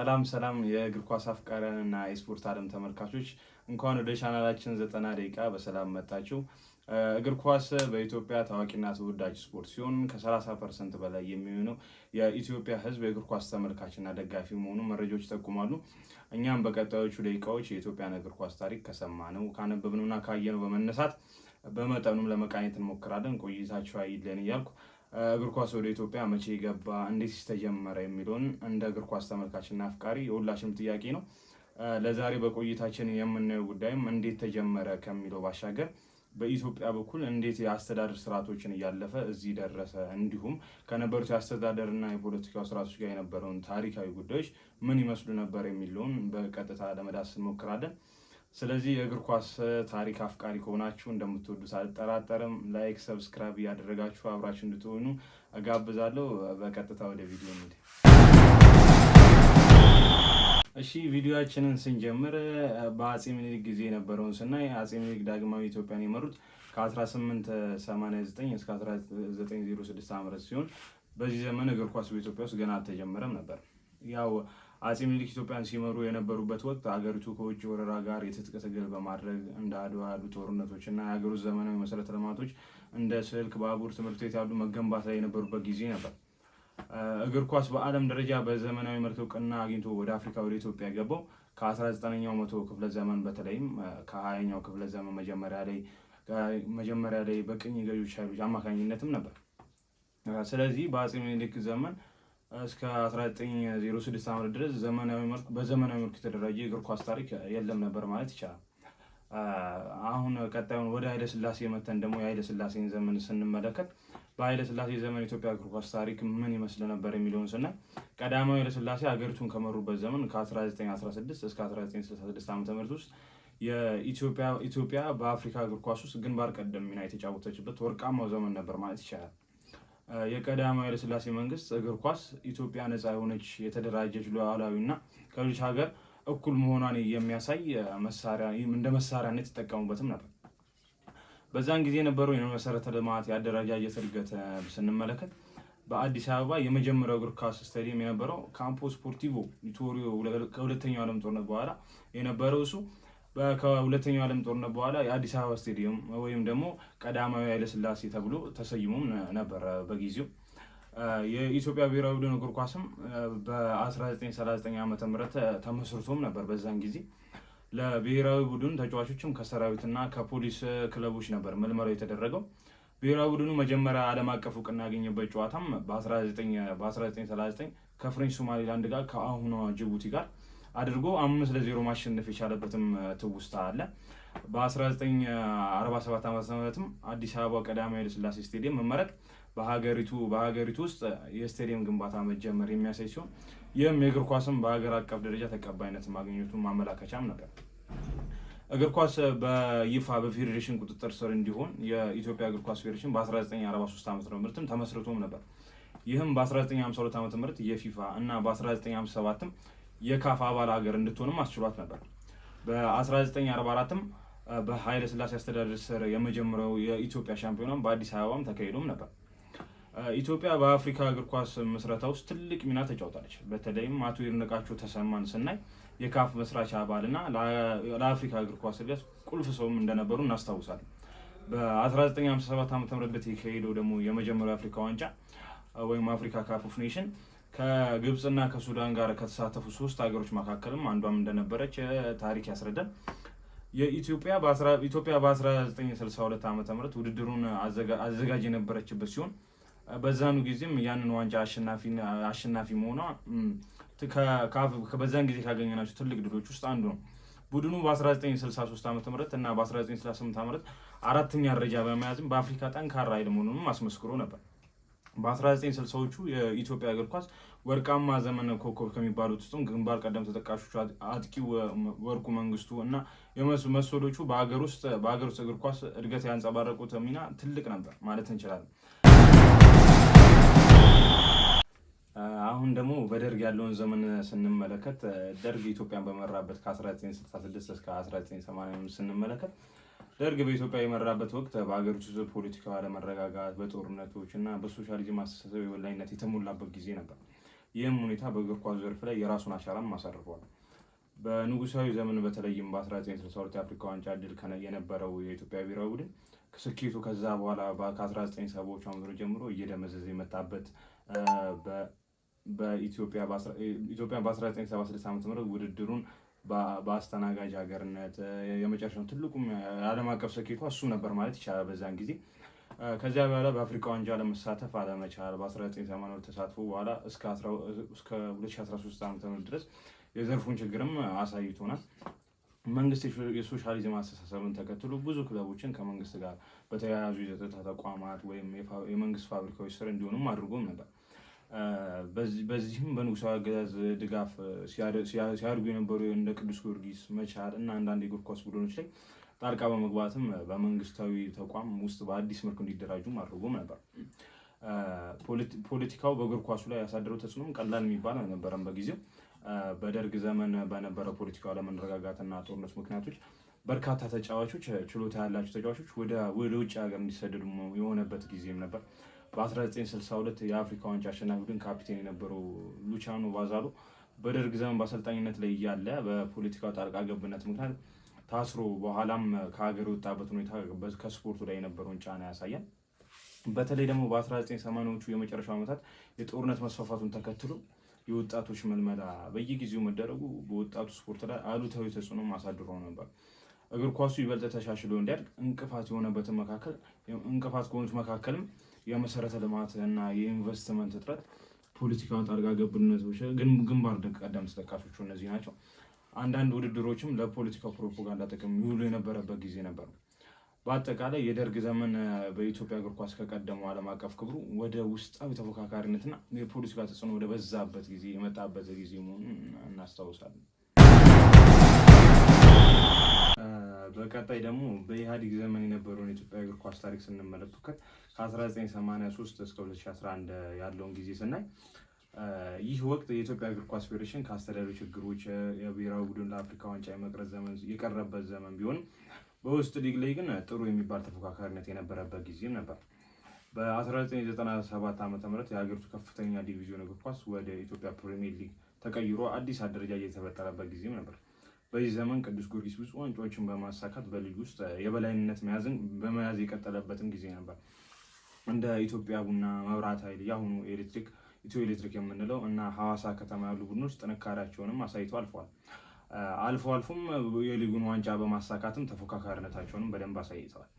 ሰላም ሰላም የእግር ኳስ አፍቃሪያን እና የስፖርት ዓለም ተመልካቾች፣ እንኳን ወደ ቻናላችን 90 ደቂቃ በሰላም መጣችሁ። እግር ኳስ በኢትዮጵያ ታዋቂና ተወዳጅ ስፖርት ሲሆን ከ30% በላይ የሚሆነው የኢትዮጵያ ሕዝብ የእግር ኳስ ተመልካችና ደጋፊ መሆኑን መረጃዎች ይጠቁማሉ። እኛም በቀጣዮቹ ደቂቃዎች የኢትዮጵያን እግር ኳስ ታሪክ ከሰማነው፣ ካነበብነውና ካየነው በመነሳት በመጠኑም ለመቃኘት እንሞክራለን። ቆይታችሁ አይለየን እያልኩ እግር ኳስ ወደ ኢትዮጵያ መቼ ገባ፣ እንዴት ተጀመረ የሚለውን እንደ እግር ኳስ ተመልካችና አፍቃሪ የሁላችንም ጥያቄ ነው። ለዛሬ በቆይታችን የምናየው ጉዳይም እንዴት ተጀመረ ከሚለው ባሻገር በኢትዮጵያ በኩል እንዴት የአስተዳደር ስርዓቶችን እያለፈ እዚህ ደረሰ፣ እንዲሁም ከነበሩት የአስተዳደርና የፖለቲካው ስርዓቶች ጋር የነበረውን ታሪካዊ ጉዳዮች ምን ይመስሉ ነበር የሚለውን በቀጥታ ለመዳሰስ እንሞክራለን። ስለዚህ የእግር ኳስ ታሪክ አፍቃሪ ከሆናችሁ እንደምትወዱት አልጠራጠርም። Like፣ subscribe እያደረጋችሁ አብራችሁ እንድትሆኑ እጋብዛለሁ። በቀጥታ ወደ ቪዲዮ እንሂድ። እሺ፣ ቪዲዮአችንን ስንጀምር በአፄ ምኒልክ ጊዜ የነበረውን ስናይ አፄ ምኒልክ ዳግማዊ ኢትዮጵያን የመሩት ከ1889 እስከ 1906 ዓ.ም ሲሆን በዚህ ዘመን እግር ኳስ በኢትዮጵያ ውስጥ ገና አልተጀመረም ነበር። ያው አፄ ምኒልክ ኢትዮጵያን ሲመሩ የነበሩበት ወቅት አገሪቱ ከውጭ ወረራ ጋር የትጥቅ ትግል በማድረግ እንደ አድዋ ያሉ ጦርነቶች እና የሀገር ውስጥ ዘመናዊ መሰረተ ልማቶች እንደ ስልክ፣ ባቡር፣ ትምህርት ቤት ያሉ መገንባት ላይ የነበሩበት ጊዜ ነበር። እግር ኳስ በዓለም ደረጃ በዘመናዊ መልክ እውቅና አግኝቶ ወደ አፍሪካ፣ ወደ ኢትዮጵያ የገባው ከ19ኛው መቶ ክፍለ ዘመን፣ በተለይም ከ20ኛው ክፍለ ዘመን መጀመሪያ ላይ በቅኝ ገዢዎች ኃይሎች አማካኝነትም ነበር። ስለዚህ በአፄ ምኒልክ ዘመን እስከ 1906 ዓመት ድረስ ዘመናዊ መልኩ በዘመናዊ መልኩ የተደራጀ የእግር ኳስ ታሪክ የለም ነበር ማለት ይቻላል። አሁን ቀጣዩን ወደ ኃይለ ሥላሴ መተን ደግሞ የኃይለ ሥላሴን ዘመን ስንመለከት በኃይለ ሥላሴ ዘመን የኢትዮጵያ እግር ኳስ ታሪክ ምን ይመስል ነበር የሚለውን ስናይ ቀዳማዊ ኃይለ ሥላሴ ሀገሪቱን ከመሩበት ዘመን ከ1916 እስከ 1966 ዓ.ም ውስጥ የኢትዮጵያ በአፍሪካ እግር ኳስ ውስጥ ግንባር ቀደም ሚና የተጫወተችበት ወርቃማው ዘመን ነበር ማለት ይቻላል። የቀዳማዊ ኃይለ ሥላሴ መንግስት እግር ኳስ ኢትዮጵያ ነፃ የሆነች፣ የተደራጀች፣ ሉዓላዊና ከሌሎች ሀገር እኩል መሆኗን የሚያሳይ መሳሪያ እንደ መሳሪያነት ይጠቀሙበትም ነበር። በዛን ጊዜ የነበረው የመሰረተ ልማት የአደረጃጀት እድገት ስንመለከት በአዲስ አበባ የመጀመሪያው እግር ኳስ ስታዲየም የነበረው ካምፖ ስፖርቲቮ ሊቶሪዮ ከሁለተኛው ዓለም ጦርነት በኋላ የነበረው፣ እሱ ከሁለተኛው ዓለም ጦርነት በኋላ የአዲስ አበባ ስቴዲየም ወይም ደግሞ ቀዳማዊ ኃይለሥላሴ ተብሎ ተሰይሞም ነበረ በጊዜው። የኢትዮጵያ ብሔራዊ ቡድን እግር ኳስም በ1939 ዓ.ም ተመስርቶም ነበር። በዛን ጊዜ ለብሔራዊ ቡድን ተጫዋቾችም ከሰራዊትና ከፖሊስ ክለቦች ነበር ምልመላው የተደረገው። ብሔራዊ ቡድኑ መጀመሪያ ዓለም አቀፍ እውቅና ያገኘበት ጨዋታም በ1939 ከ French ሶማሌላንድ ጋር፣ ከአሁኗ ጅቡቲ ጋር አድርጎ 5-0 ማሸነፍ የቻለበትም ትውስታ አለ። በ1947 ዓ.ም አዲስ አበባ ቀዳማዊ ኃይለ ሥላሴ ስቴዲየም መመረቅ በሀገሪቱ ውስጥ የስቴዲየም ግንባታ መጀመር የሚያሳይ ሲሆን ይህም የእግር ኳስም በሀገር አቀፍ ደረጃ ተቀባይነት ማግኘቱን ማመላከቻም ነበር። እግር ኳስ በይፋ በፌዴሬሽን ቁጥጥር ስር እንዲሆን የኢትዮጵያ እግር ኳስ ፌዴሬሽን በ1943 ዓ.ም ተመስርቶም ነበር። ይህም በ1952 ዓ.ም የፊፋ እና በ1957 የካፍ አባል ሀገር እንድትሆንም አስችሏት ነበር። በ1944ም በኃይለ ሥላሴ አስተዳደር ስር የመጀመሪያው የኢትዮጵያ ሻምፒዮናም በአዲስ አበባም ተካሂዶም ነበር። ኢትዮጵያ በአፍሪካ እግር ኳስ ምስረታ ውስጥ ትልቅ ሚና ተጫውታለች። በተለይም አቶ ይድነቃቸው ተሰማን ስናይ የካፍ መስራች አባል እና ለአፍሪካ እግር ኳስ እድገት ቁልፍ ሰውም እንደነበሩ እናስታውሳለን። በ1957 ዓ.ም የተካሄደው ደግሞ የመጀመሪያው አፍሪካ ዋንጫ ወይም Africa Cup of Nation ከግብፅና ከሱዳን ጋር ከተሳተፉ ሶስት ሀገሮች መካከልም አንዷም እንደነበረች ታሪክ ያስረዳል። የኢትዮጵያ ኢትዮጵያ በ1962 ዓ.ም ውድድሩን አዘጋጅ የነበረችበት ሲሆን በዛኑ ጊዜም ያንን ዋንጫ አሸናፊ መሆኗ በዛን ጊዜ ካገኘናቸው ትልቅ ድሎች ውስጥ አንዱ ነው። ቡድኑ በ1963 ዓ.ም እና በ1968 ዓ.ም አራተኛ ደረጃ በመያዝም በአፍሪካ ጠንካራ ኃይል መሆኑንም አስመስክሮ ነበር። በ1960ዎቹ የኢትዮጵያ እግር ኳስ ወርቃማ ዘመን ኮከብ ከሚባሉት ውስጥም ግንባር ቀደም ተጠቃሾቹ አጥቂው ወርቁ መንግስቱ እና መሰሎቹ በሀገር ውስጥ እግር ኳስ እድገት ያንጸባረቁት ሚና ትልቅ ነበር ማለት እንችላለን። አሁን ደግሞ በደርግ ያለውን ዘመን ስንመለከት ደርግ ኢትዮጵያን በመራበት ከ1966 እስከ 1985 ስንመለከት ደርግ በኢትዮጵያ የመራበት ወቅት በሀገሪቱ ውስጥ ፖለቲካዊ አለመረጋጋት፣ በጦርነቶች እና በሶሻሊዝም አስተሳሰብ የበላይነት የተሞላበት ጊዜ ነበር። ይህም ሁኔታ በእግር ኳስ ዘርፍ ላይ የራሱን አሻራም አሳርፏል። በንጉሳዊ ዘመን በተለይም በ1962 የአፍሪካ ዋንጫ ድል የነበረው የኢትዮጵያ ብሔራዊ ቡድን ስኬቱ ከዛ በኋላ ከ1970ዎቹ ዓመት ጀምሮ እየደመዘዘ የመጣበት፣ በኢትዮጵያ በ1976 ዓ ም ውድድሩን በአስተናጋጅ ሀገርነት የመጨረሻው ትልቁም የዓለም አቀፍ ስኬቷ እሱ ነበር ማለት ይቻላል በዛን ጊዜ። ከዚያ በኋላ በአፍሪካ ዋንጫ ለመሳተፍ አለመቻል፣ በ1982 ተሳትፎ በኋላ እስከ 2013 ዓ ም ድረስ የዘርፉን ችግርም አሳይቶናል። መንግስት የሶሻሊዝም አስተሳሰብን ተከትሎ ብዙ ክለቦችን ከመንግስት ጋር በተያያዙ የጸጥታ ተቋማት ወይም የመንግስት ፋብሪካዎች ስር እንዲሆኑም አድርጎም ነበር። በዚህም በንጉሳዊ አገዛዝ ድጋፍ ሲያድጉ የነበሩ እንደ ቅዱስ ጊዮርጊስ፣ መቻል እና አንዳንድ የእግር ኳስ ቡድኖች ላይ ጣልቃ በመግባትም በመንግስታዊ ተቋም ውስጥ በአዲስ መልኩ እንዲደራጁም አድርጎም ነበር። ፖለቲካው በእግር ኳሱ ላይ ያሳደረው ተጽዕኖም ቀላል የሚባል አልነበረም። በጊዜው በደርግ ዘመን በነበረው ፖለቲካው አለመረጋጋትና ጦርነት ምክንያቶች በርካታ ተጫዋቾች፣ ችሎታ ያላቸው ተጫዋቾች ወደ ውጭ ሀገር እንዲሰደዱ የሆነበት ጊዜም ነበር። በ1962 የአፍሪካ ዋንጫ አሸናፊ ቡድን ካፒቴን የነበረው ሉቻኖ ባዛሎ በደርግ ዘመን በአሰልጣኝነት ላይ እያለ በፖለቲካው ጣልቃ ገብነት ምክንያት ታስሮ በኋላም ከሀገር የወጣበት ሁኔታ ከስፖርቱ ላይ የነበረውን ጫና ያሳያል። በተለይ ደግሞ በ1980ዎቹ የመጨረሻው ዓመታት የጦርነት መስፋፋቱን ተከትሎ የወጣቶች መልመላ በየጊዜው መደረጉ በወጣቱ ስፖርት ላይ አሉታዊ ተጽዕኖ አሳድሮ ነበር። እግር ኳሱ ይበልጥ ተሻሽሎ እንዲያድግ እንቅፋት የሆነበትን መካከል እንቅፋት ከሆኑት መካከልም የመሰረተ ልማት እና የኢንቨስትመንት እጥረት፣ ፖለቲካዊ ጣልቃ ገብነቶች ግንባር ቀደም ተጠቃሾቹ እነዚህ ናቸው። አንዳንድ ውድድሮችም ለፖለቲካ ፕሮፓጋንዳ ጥቅም ይውሉ የነበረበት ጊዜ ነበር። በአጠቃላይ የደርግ ዘመን በኢትዮጵያ እግር ኳስ ከቀደመው ዓለም አቀፍ ክብሩ ወደ ውስጣዊ ተፎካካሪነትና የፖለቲካ ተጽዕኖ ወደ በዛበት ጊዜ የመጣበት ጊዜ መሆኑን እናስታውሳለን። በቀጣይ ደግሞ በኢህአዴግ ዘመን የነበረውን የኢትዮጵያ እግር ኳስ ታሪክ ስንመለከት ከ1983 እስከ 2011 ያለውን ጊዜ ስናይ፣ ይህ ወቅት የኢትዮጵያ እግር ኳስ ፌዴሬሽን ከአስተዳደሩ ችግሮች፣ የብሔራዊ ቡድን ለአፍሪካ ዋንጫ የመቅረት ዘመን የቀረበት ዘመን ቢሆንም በውስጥ ሊግ ላይ ግን ጥሩ የሚባል ተፎካካሪነት የነበረበት ጊዜም ነበር። በ1997 ዓ ም የሀገሪቱ ከፍተኛ ዲቪዚዮን እግር ኳስ ወደ ኢትዮጵያ ፕሪሚየር ሊግ ተቀይሮ አዲስ አደረጃጀት የተፈጠረበት ጊዜም ነበር። በዚህ ዘመን ቅዱስ ጊዮርጊስ ብዙ ዋንጫዎችን በማሳካት በሊግ ውስጥ የበላይነት መያዝን በመያዝ የቀጠለበትም ጊዜ ነበር። እንደ ኢትዮጵያ ቡና፣ መብራት ኃይል፣ የአሁኑ ኤሌክትሪክ ኢትዮ ኤሌክትሪክ የምንለው እና ሐዋሳ ከተማ ያሉ ቡድኖች ጥንካሬያቸውንም አሳይተው አልፈዋል። አልፎ አልፎም የሊጉን ዋንጫ በማሳካትም ተፎካካሪነታቸውንም በደንብ አሳይተዋል።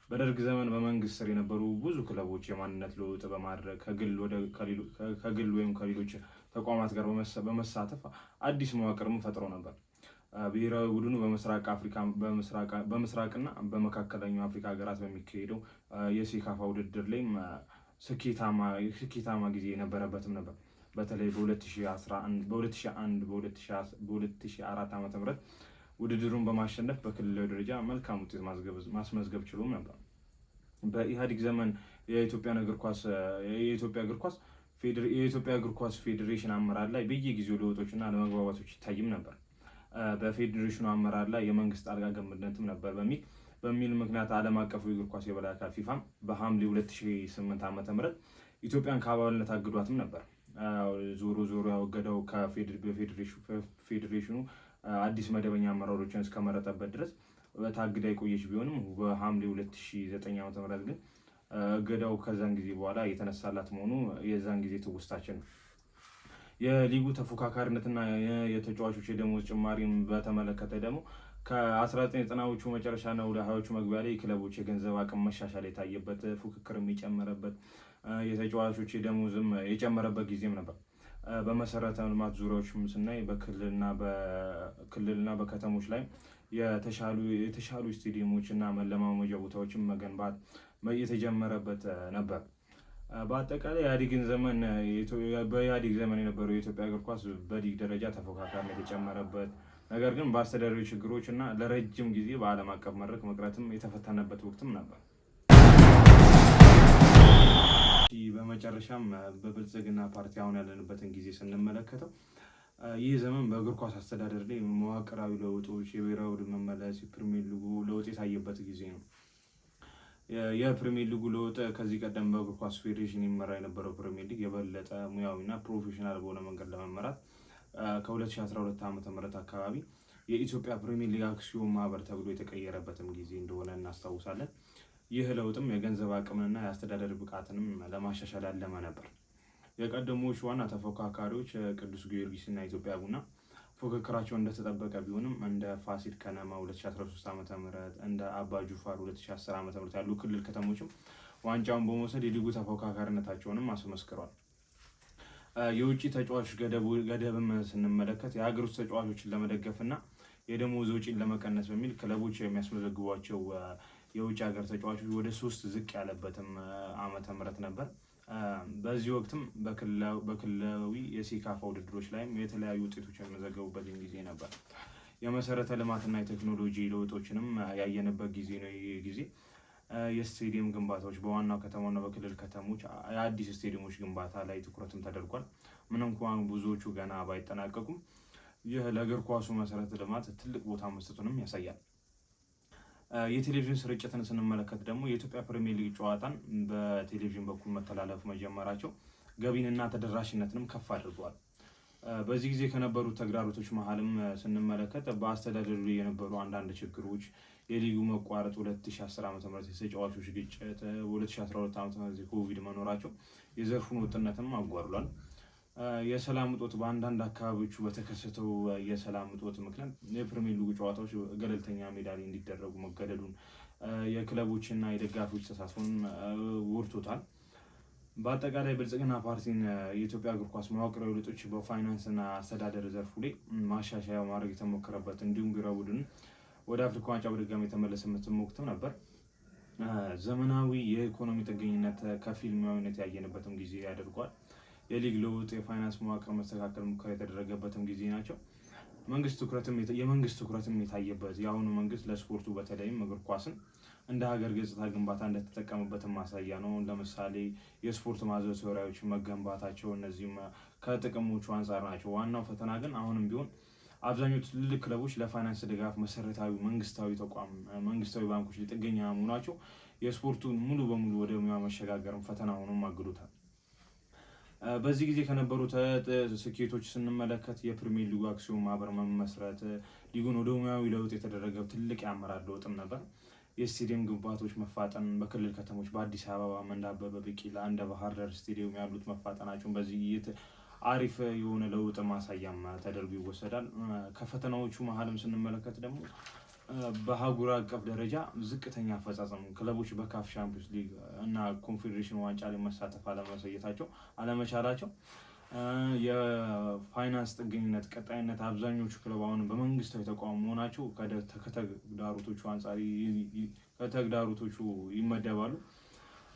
በደርግ ዘመን በመንግስት ስር የነበሩ ብዙ ክለቦች የማንነት ለውጥ በማድረግ ከግል ወይም ከሌሎች ተቋማት ጋር በመሳተፍ አዲስ መዋቅርም ፈጥረው ነበር። ብሔራዊ ቡድኑ በምስራቅ አፍሪካ በምስራቅና በመካከለኛው አፍሪካ ሀገራት በሚካሄደው የሴካፋ ውድድር ላይም ስኬታማ ጊዜ የነበረበትም ነበር። በተለይ በ2001፣ በ2004 ዓ.ም ውድድሩን በማሸነፍ በክልላዊ ደረጃ መልካም ውጤት ማስመዝገብ ችሎም ነበር። በኢህአዴግ ዘመን የኢትዮጵያ እግር ኳስ ፌዴሬሽን አመራር ላይ በየጊዜው ለውጦችና አለመግባባቶች ይታይም ነበር። በፌዴሬሽኑ አመራር ላይ የመንግስት ጣልቃ ገብነትም ነበር በሚል ምክንያት ዓለም አቀፉ የእግር ኳስ የበላይ አካል ፊፋም በሐምሌ 2008 ዓ.ም ኢትዮጵያን ከአባልነት አግዷትም ነበር። ዞሮ ዞሮ ያወገደው በፌዴሬሽኑ አዲስ መደበኛ አመራሮችን እስከመረጠበት ድረስ በታግዳ የቆየች ቢሆንም በሐምሌ 2009 ዓ.ም ግን እገዳው ከዛን ጊዜ በኋላ የተነሳላት መሆኑ የዛን ጊዜ ትውስታችን ነው። የሊጉ ተፎካካሪነትና የተጫዋቾች የደሞዝ ጭማሪን በተመለከተ ደግሞ ከ1990ዎቹ መጨረሻና ወደ 20ዎቹ መግቢያ ላይ የክለቦች የገንዘብ አቅም መሻሻል የታየበት፣ ፉክክር የጨመረበት፣ የተጫዋቾች የደሞዝም የጨመረበት ጊዜም ነበር። በመሰረተ ልማት ዙሪያዎችም ስናይ በክልልና በከተሞች ላይ የተሻሉ ስቴዲየሞች እና መለማመጃ ቦታዎችን መገንባት የተጀመረበት ነበር። በአጠቃላይ በኢህአዴግ ዘመን የነበረው የኢትዮጵያ እግር ኳስ በሊግ ደረጃ ተፎካካሪነት የጨመረበት፣ ነገር ግን በአስተዳደራዊ ችግሮች እና ለረጅም ጊዜ በዓለም አቀፍ መድረክ መቅረትም የተፈተነበት ወቅትም ነበር። በመጨረሻም በብልጽግና ፓርቲ አሁን ያለንበትን ጊዜ ስንመለከተው ይህ ዘመን በእግር ኳስ አስተዳደር ላይ መዋቅራዊ ለውጦች፣ የብሔራዊ ቡድን መመለስ፣ የፕሪሚየር ሊጉ ለውጥ የታየበት ጊዜ ነው። የፕሪሚየር ሊጉ ለውጥ ከዚህ ቀደም በእግር ኳስ ፌዴሬሽን ይመራ የነበረው ፕሪሚየር ሊግ የበለጠ ሙያዊና professional በሆነ መንገድ ለመመራት ከ2012 ዓ.ም አካባቢ የኢትዮጵያ ፕሪሚየር ሊግ አክሲዮን ማህበር ተብሎ የተቀየረበትም ጊዜ እንደሆነ እናስታውሳለን። ይህ ለውጥም የገንዘብ አቅምንና የአስተዳደር ብቃትንም ለማሻሻል ያለመ ነበር። የቀደሞቹ ዋና ተፎካካሪዎች ቅዱስ ጊዮርጊስ እና ኢትዮጵያ ቡና ፉክክራቸው እንደተጠበቀ ቢሆንም እንደ ፋሲል ከነማ 2013 ዓ.ም፣ እንደ አባ ጁፋር 2010 ዓ.ም ያሉ ክልል ከተሞችም ዋንጫውን በመውሰድ የሊጉ ተፎካካሪነታቸውንም አስመስክሯል። የውጭ ተጫዋቾች ገደብም ስንመለከት የሀገር ውስጥ ተጫዋቾችን ለመደገፍ እና የደሞዝ ወጪን ለመቀነስ በሚል ክለቦች የሚያስመዘግቧቸው የውጭ ሀገር ተጫዋቾች ወደ 3 ዝቅ ያለበትም ዓመተ ምህረት ነበር። በዚህ ወቅትም በክልላዊ የሴካፋ ውድድሮች ላይም የተለያዩ ውጤቶች የሚመዘገቡበትን ጊዜ ነበር። የመሰረተ ልማትና የቴክኖሎጂ ለውጦችንም ያየንበት ጊዜ ነው። ይህ ጊዜ የስቴዲየም ግንባታዎች በዋናው ከተማና በክልል ከተሞች የአዲስ ስቴዲየሞች ግንባታ ላይ ትኩረትም ተደርጓል። ምንም እንኳን ብዙዎቹ ገና ባይጠናቀቁም ይህ ለእግር ኳሱ መሰረተ ልማት ትልቅ ቦታ መስጠቱንም ያሳያል። የቴሌቪዥን ስርጭትን ስንመለከት ደግሞ የኢትዮጵያ ፕሪሚየር ሊግ ጨዋታን በቴሌቪዥን በኩል መተላለፍ መጀመራቸው ገቢንና ተደራሽነትንም ከፍ አድርገዋል። በዚህ ጊዜ ከነበሩ ተግዳሮቶች መሀልም ስንመለከት በአስተዳደሩ ላይ የነበሩ አንዳንድ ችግሮች፣ የሊጉ መቋረጥ፣ 2010 ዓ.ም የተጫዋቾች ግጭት፣ 2012 ዓ.ም የኮቪድ መኖራቸው የዘርፉን ወጥነትም አጓድሏል። የሰላም እጦት በአንዳንድ አካባቢዎቹ በተከሰተው የሰላም እጦት ምክንያት የፕሪሚየር ሊጉ ጨዋታዎች ገለልተኛ ሜዳ ላይ እንዲደረጉ መገደዱን የክለቦችና የደጋፊዎች ተሳትፎን ጎድቶታል። በአጠቃላይ ብልጽግና ፓርቲን የኢትዮጵያ እግር ኳስ መዋቅራዊ ለውጦች በፋይናንስና አስተዳደር ዘርፉ ላይ ማሻሻያ ማድረግ የተሞከረበት እንዲሁም ብሔራዊ ቡድን ወደ አፍሪካ ዋንጫ በድጋሚ የተመለሰበትም ወቅትም ነበር። ዘመናዊ የኢኮኖሚ ጥገኝነት ከፊል ሙያዊነት ያየንበትም ጊዜ ያደርጓል። የሊግ ለውጥ፣ የፋይናንስ መዋቅር መስተካከል ሙከራ የተደረገበትም ጊዜ ናቸው። የመንግስት ትኩረትም የታየበት የአሁኑ መንግስት ለስፖርቱ በተለይም እግር ኳስን እንደ ሀገር ገጽታ ግንባታ እንደተጠቀመበትም ማሳያ ነው። ለምሳሌ የስፖርት ማዘውተሪያዎች መገንባታቸው እነዚህም ከጥቅሞቹ አንጻር ናቸው። ዋናው ፈተና ግን አሁንም ቢሆን አብዛኞቹ ትልልቅ ክለቦች ለፋይናንስ ድጋፍ መሰረታዊ መንግስታዊ ተቋም መንግስታዊ ባንኮች ላይ ጥገኛ መሆናቸው የስፖርቱን ሙሉ በሙሉ ወደ ሙያ መሸጋገርም ፈተና ሆኖም አግዶታል። በዚህ ጊዜ ከነበሩ ስኬቶች ስንመለከት የፕሪሚየር ሊጉ አክሲዮን ማህበር መመስረት ሊጉን ወደ ሙያዊ ለውጥ የተደረገው ትልቅ የአመራር ለውጥም ነበር። የስቴዲየም ግንባታዎች መፋጠን በክልል ከተሞች በአዲስ አበባ እንደ አበበ ቢቂላ እንደ ባህር ዳር ስቴዲየም ያሉት መፋጠናቸውን በዚህ አሪፍ የሆነ ለውጥ ማሳያም ተደርጎ ይወሰዳል። ከፈተናዎቹ መሀልም ስንመለከት ደግሞ በአህጉር አቀፍ ደረጃ ዝቅተኛ አፈጻጸም ክለቦች በካፍ ሻምፒዮንስ ሊግ እና ኮንፌዴሬሽን ዋንጫ ላይ መሳተፍ አለመሳየታቸው አለመቻላቸው፣ የፋይናንስ ጥገኝነት ቀጣይነት አብዛኞቹ ክለብ አሁን በመንግስታዊ ተቋም መሆናቸው ከተግዳሮቶቹ አንጻር ከተግዳሮቶቹ ይመደባሉ።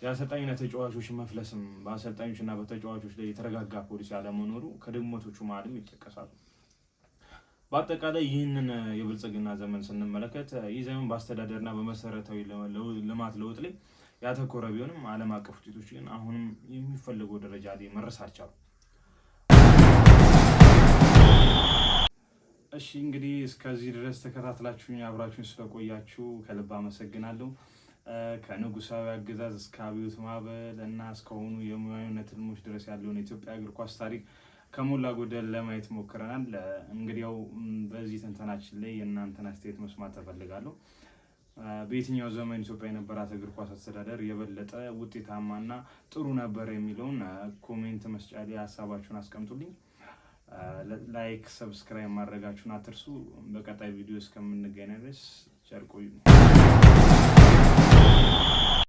የአሰልጣኝና ተጫዋቾች መፍለስም በአሰልጣኞች እና በተጫዋቾች ላይ የተረጋጋ ፖሊሲ አለመኖሩ ከድክመቶቹ መሀልም ይጠቀሳሉ። በአጠቃላይ ይህንን የብልጽግና ዘመን ስንመለከት ይህ ዘመን በአስተዳደርና በመሰረታዊ ልማት ለውጥ ላይ ያተኮረ ቢሆንም ዓለም አቀፍ ውጤቶች ግን አሁንም የሚፈልገው ደረጃ ላይ መድረስ አልቻሉም። እሺ እንግዲህ እስከዚህ ድረስ ተከታትላችሁኝ አብራችሁኝ ስለቆያችሁ ከልብ አመሰግናለሁ። ከንጉሳዊ አገዛዝ እስከ አብዮት ማዕበል እና እስካሁኑ የሙያዊነት ህልሞች ድረስ ያለውን የኢትዮጵያ እግር ኳስ ታሪክ ከሞላ ጎደል ለማየት ሞክረናል። እንግዲያው በዚህ ትንተናችን ላይ የእናንተን አስተያየት መስማት እፈልጋለሁ። በየትኛው ዘመን ኢትዮጵያ የነበራት እግር ኳስ አስተዳደር የበለጠ ውጤታማና ጥሩ ነበር የሚለውን comment መስጫ ላይ ሀሳባችሁን አስቀምጡልኝ። Like፣ subscribe ማድረጋችሁን አትርሱ። በቀጣይ ቪዲዮ እስከምንገናኝ ድረስ ቸር ቆዩ።